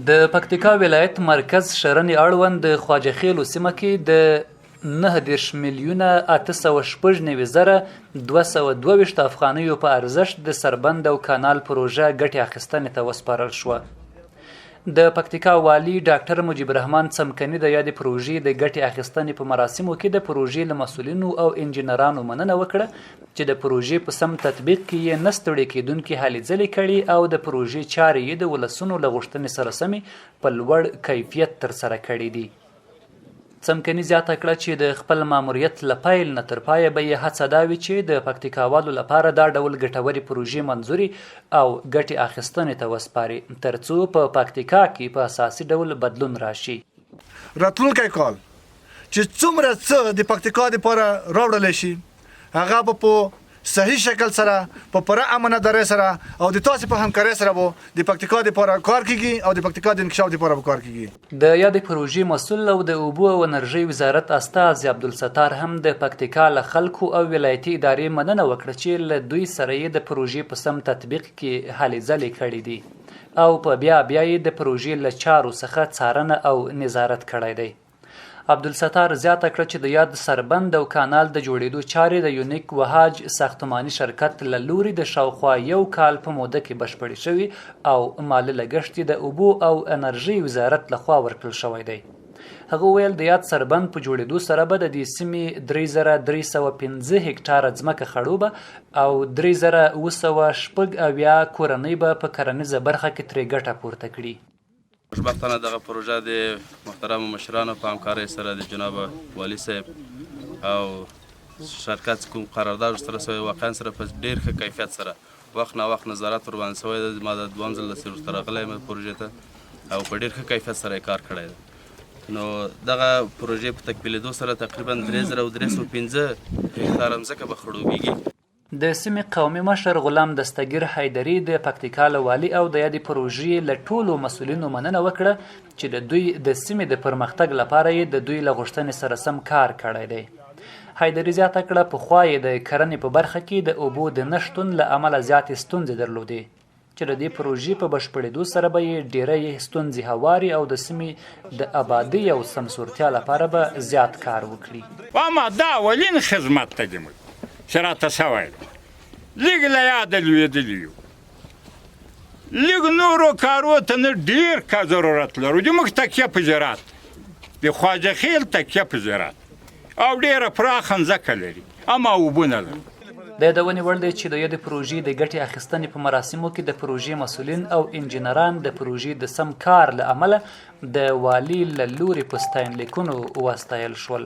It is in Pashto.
د پکتیکا ولایت مرکز شرنې اړوند د خواجه خېلو سیمه کې د 39 میلیونه 896,222 افغانیو په ارزښت د سربند او کانال پروژه ګټې اخیستنې ته وسپارل شوه. د پکتیکا والي ډاکټر مجیب الرحمن څمکني د یادې پروژې د ګټې اخیستنې په مراسمو کې د پروژې له مسولینو او انجینرانو مننه وکړه چې د پروژې په سم تطبیق کې یې نه ستړې کېدونکې هلې ځلې کړې او د پروژې چارې یې د ولسونو له غوښتنې سره سمې په لوړ کیفیت ترسره کړې دي. څمکني زیاته کړه چې د خپل ماموریت له پیل نه تر پایه به یې هڅه دا وي چې د پکتیکاوالو لپاره دا ډول ګټورې پروژې منظورې او ګټې اخیستنې ته وسپاري ترڅو په پکتیکا کې په اساسي ډول بدلون راشي. راتلونکی کال چې څومره څه د پکتیکا لپاره راوړل شي هغه به په صحیح شکل سره په پوره امانتدارۍ سره او د تاسو په همکارۍ سره به د پکتیکا لپاره کار کیږي او د پکتیکا د انکشاف لپاره به کار کیږي. د یادې پروژې مسؤل او د اوبو او انرژۍ وزارت استازي عبدالستار هم د پکتیکا له خلکو او ولایتي ادارې مننه وکړه چې له دوی سره یې د پروژې په سم تطبیق کې هلې ځلې کړې دي او په بیا بیا یې د پروژې له چارو څخه څارنه او نظارت کړی دی. عبدالستار زیاته کړه چې د یاد سربند او کانال د جوړېدو چارې د یونیک وهاج ساختماني شرکت له لوري د شاوخوا یو کال په موده کې بشپړې شوې او مالي لګښت یې د اوبو او انرژۍ وزارت له خوا ورکړل شوی دی. هغه وویل، د یاد سربند په جوړېدو سره به د دې سیمې 3305 هکټاره ځمکه خړوبه او 3776 کورنۍ به په کرنیزه برخه کې ترې ګټه پورته کړي. خوشبختانه دغه پروژه د محترمو مشرانو په همکارۍ سره د جناب والي صاحب او شرکت کوم قرارداد سره سوی، واقعا سره په ډیر ښه کیفیت سره وخت نا وخت نظارت ور باندې سوی دی. ما د دوهم ځل داسې ورته راغلی یم پروژې ته او په ډیر ښه کیفیت سره یې کار کړی دی. نو دغه پروژې په تکمیلېدو سره تقریبا 3305 هکتاره مځکه به خړوبېږي. د سیمې قومي مشر غلام دستګیر حیدري د پکتیکا له والي او د یادې پروژې له ټولو مسؤلینو مننه وکړه چې د دوی د سیمې د پرمختګ لپاره یې د دوی له غوښتنې سره سم کار کړی دی. حیدري زیاته کړه، پخوا یې د کرنې په برخه کې د اوبو د نه شتون له امله زیاتې ستونزې درلودې چې د دې پروژې په بشپړېدو سره به یې ډېری ستونزې هوارې او د سیمې د ابادۍ او سمسورتیا لپاره به زیات کار وکړي. اما دا اولین خدمت ته دی موږ چې راته شوی دی، لږ له یاده لوېدلي یو، لږ نورو کارو ته نه ډېر کا ضرورت لرو. د موږ تکیه په زراعت، د خواجه خیل تکیه په زراعت او ډېره پراخه مځکه لري، اما اوبه نه لري. د یادونې وړ دی چې د یادې پروژې د ګټې اخیستنې په مراسمو کې د پروژې مسؤلین او انجینران د پروژې د سم کار له امله د والي له لوري په ستاینلیکونو وستایل شول.